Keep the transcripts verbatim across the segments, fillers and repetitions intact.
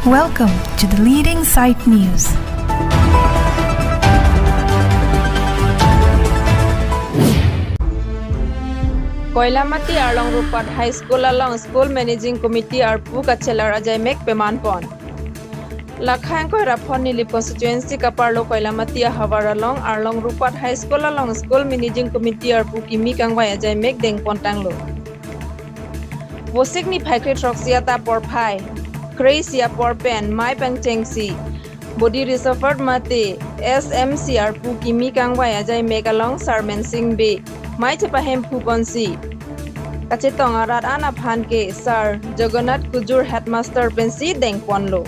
Welcome to the leading site news. Koilamati Arlong Rupat High School along School Managing Committee arpu kachelar ajaimek pemanpon. Lakhang Koiraphon Nilip constituency kaparlo Koilamati ahavar along Arlong Rupat High School along School Managing Committee arpu kimi kangvai ajaimek dengpontanglo. Vosik niphai kre throksi adap porphai kre isi apor pen mei pangchengsi bodi risofert mate S M C arpu kimi kangvai ajaimek along Sar Mensing Bey mei chepahemphuponsi kachetong arat an aphan ke Sar Jagannath Kujur headmaster pensi dengponlo.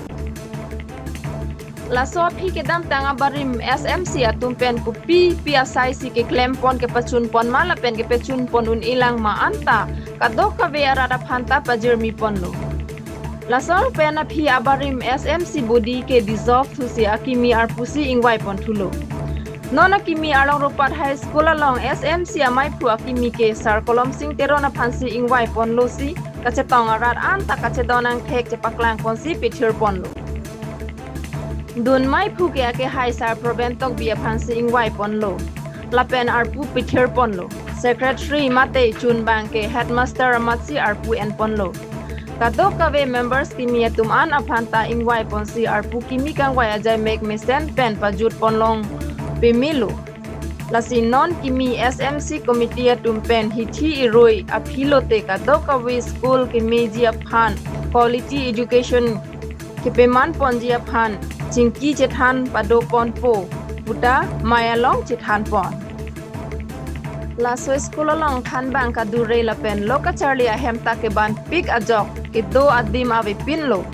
Laso aphi kedamtang abarim S M C atum pen kopi pi asai si keklempon kepachunpon ma lapen kepachunpon un-elang ma anta kadokave arat aphan ta pajirmiponlo. Laso pen aphi abarim S M C bodi ke dissolve thusi akimi arpusi ingvaipon thulo. Non akimi Arlong Rupat High School along S M C ameiphu akimi ke Sar Kolom Sing Teron aphansi ingvaiponlosi kachetong arat anta kachedon angthek chepaklangponsi pithirponlo. Dun meiphu ke akehai Sar Proben Tokbi aphansi ingvaiponlo. Lapen arpu pithirponlo. Secretary mate chunbang ke headmaster amatsi arpu enponlo. Kadokave members kimi atum an aphan ta ingvaiponsi arpu kimi kangvai ajaimek mesen pen pajutponlong pemelo. Lasi non kimi S M C committee atum pen hithi irui aphi lote kadokave school kemeji aphan quality education kepemanponji aphan chingki chethan padoponpo puta mei along chethanpon. Laso school along thanbang kadure lapen lo kacharli ahem ta kebanpik ajok kedo adim avepinlo.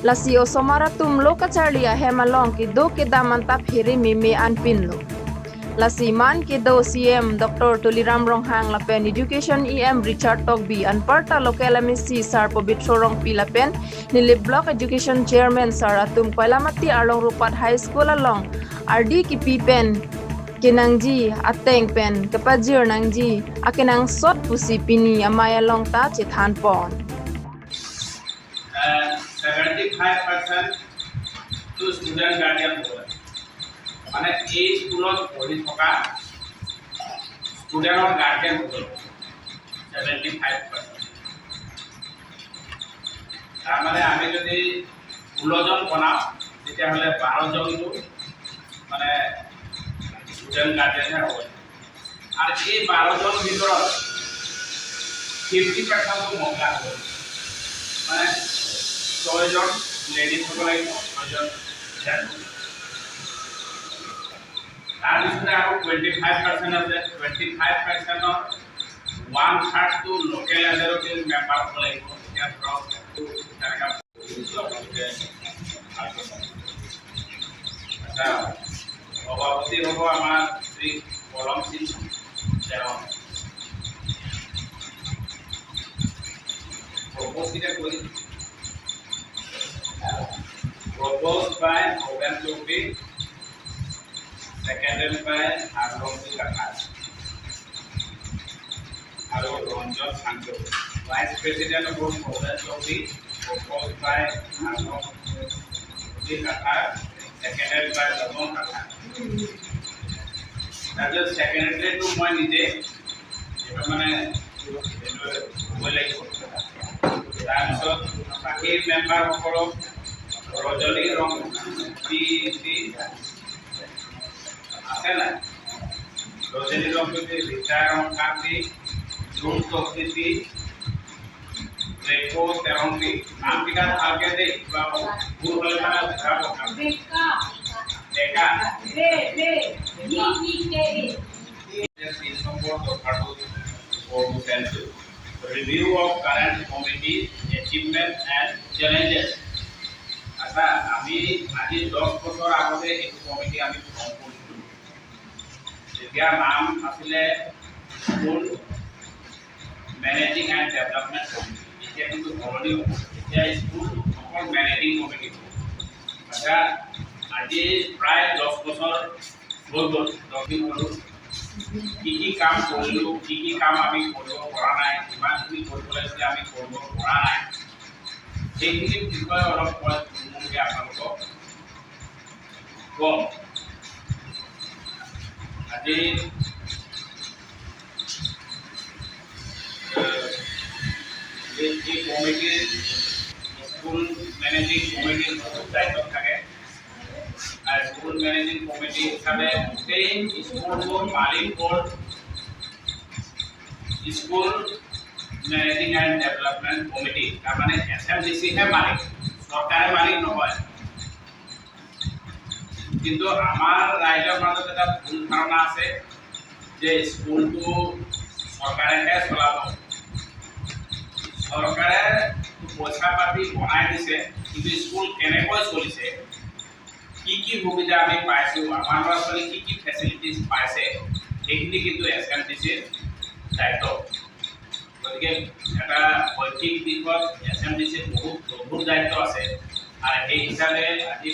Lasi osomar atum lo kacharli ahem along kedo kedam anta phere meme anpinlo. Lasi man kedo C M Doctor Tuliram Ronghang lapen Education E M Richard Tokbi anparta local M A C Sar Pobitro Rongpi lapen Nilip Block Education Chairman Sar atum Koilamati Arlong Rupat High School along ardi kipi pen kenangji ateng pen kepajir nangji akenangsot pusi pini amei along ta chethanpon. Seventy five percent to student guardian, মানে এই স্কুলত পঢ়ি থকা ষ্টুডেণ্টৰ guardian seventy five percent. তাৰমানে আমি যদি ষোল্লজন বনাওঁ, তেতিয়াহ'লে বাৰজনটো মানে ষ্টুডেণ্ট গাৰ্জেনহে হ'ব। আৰু এই বাৰজন ভিতৰত ফিফটি পাৰ্চেণ্টটো মহিলা হ'ব। মানে ছয়জন লেডিজ হ'ব লাগিব, ছয়জন জেণ্টছ হ'ব লাগিব। তাৰপিছতে আৰু টুৱেণ্টি ফাইভ পাৰ্চেণ্ট আছে। টুৱেণ্টি ফাইভ পাৰ্চেণ্টৰ ওৱান থাৰ্ডটো লোকেল এজেডৰ মেম্বাৰ হ'ব লাগিব। এতিয়া ধৰক, তেনেকুৱা বুজিছোঁ আপোনালোকে ভালকৈ চাব। আচ্ছা, সভাপতি হ'ব আমাৰ শ্ৰী কলম সিং। তেওঁ প্ৰপ'জ কেতিয়া কৰিম? Proposed by Bhupen Chowdhury, seconded by Harlongsi Kathar আৰু ৰঞ্জন চাংজো। Vice President হ'ব Bhupen Chowdhury, proposed by Harlongsi Kathar, seconded by Bhupen Kathar। তাৰপিছত ছেক্ৰেটাৰীটো মই নিজে, এইটো মানে এইটো হ'বই লাগিব। তাৰপিছত বাকী মেম্বাৰসকলক ৰজনী ৰং দি দি আছে নাই? ৰজনী ৰংপিতি, ৰীতা ৰংকান্তি, জোন তকতিতি, ৰেকো তেৰংপি। নামকেইটা ভালকে দেই, কিবা ভুল হ'লে মানে উঠাব। ডেকা। তিন নম্বৰ দৰকাৰটো ওপৰটো চাইছোঁ। Review of current committee achievement and challenges। আচ্ছা, আমি আজি দহ বছৰ আগতে এইটো কমিটি আমি ফৰ্ম কৰিছিলোঁ। তেতিয়া নাম আছিলে school managing and development committee. এতিয়া কিন্তু সলনি হ'ব, এতিয়া স্কুল অকল মেনেজিং কমিটি হ'ব। আচ্ছা, আজি প্ৰায় দহ বছৰ হৈ গ'ল, দহ দিন হ'লো। কি কি কাম কৰিলোঁ, কি কি কাম আমি কৰিব পৰা নাই, যিমানখিনি কৰিব লাগিছিলে আমি কৰিব পৰা নাই, সেইখিনিৰ বিষয়ে অলপ মই কম। আজি, এ, এই, এই কমিটিৰ, স্কুল মেনেজিং কমিটিৰ বহুত দায়িত্ব থাকে। আৰু স্কুল মেনেজিং কমিটি হিচাপে গোটেই স্কুলটোৰ মালিক হ'ল school managing and development committee, তাৰমানে এছ এম ডি চিহে মালিক, চৰকাৰে মালিক নহয়। কিন্তু আমাৰ ৰাইজৰ মাজত এটা ভুল ধাৰণা আছে যে স্কুলটো চৰকাৰেহে চলাব। চৰকাৰে পইচা পাতি বনাই দিছে, কিন্তু স্কুল কেনেকৈ চলিছে, কি কি সুবিধা আমি পাইছোঁ, আমাৰ ল'ৰা ছোৱালী কি কি ফেচিলিটিজ পাইছে, সেইখিনি কিন্তু এছ এম ডি চিৰ দায়িত্ব। গতিকে এটা শৈক্ষিক দিশত এছ এম ডি চিৰ বহুত গধুৰ দায়িত্ব আছে। আৰু সেই হিচাপে আজি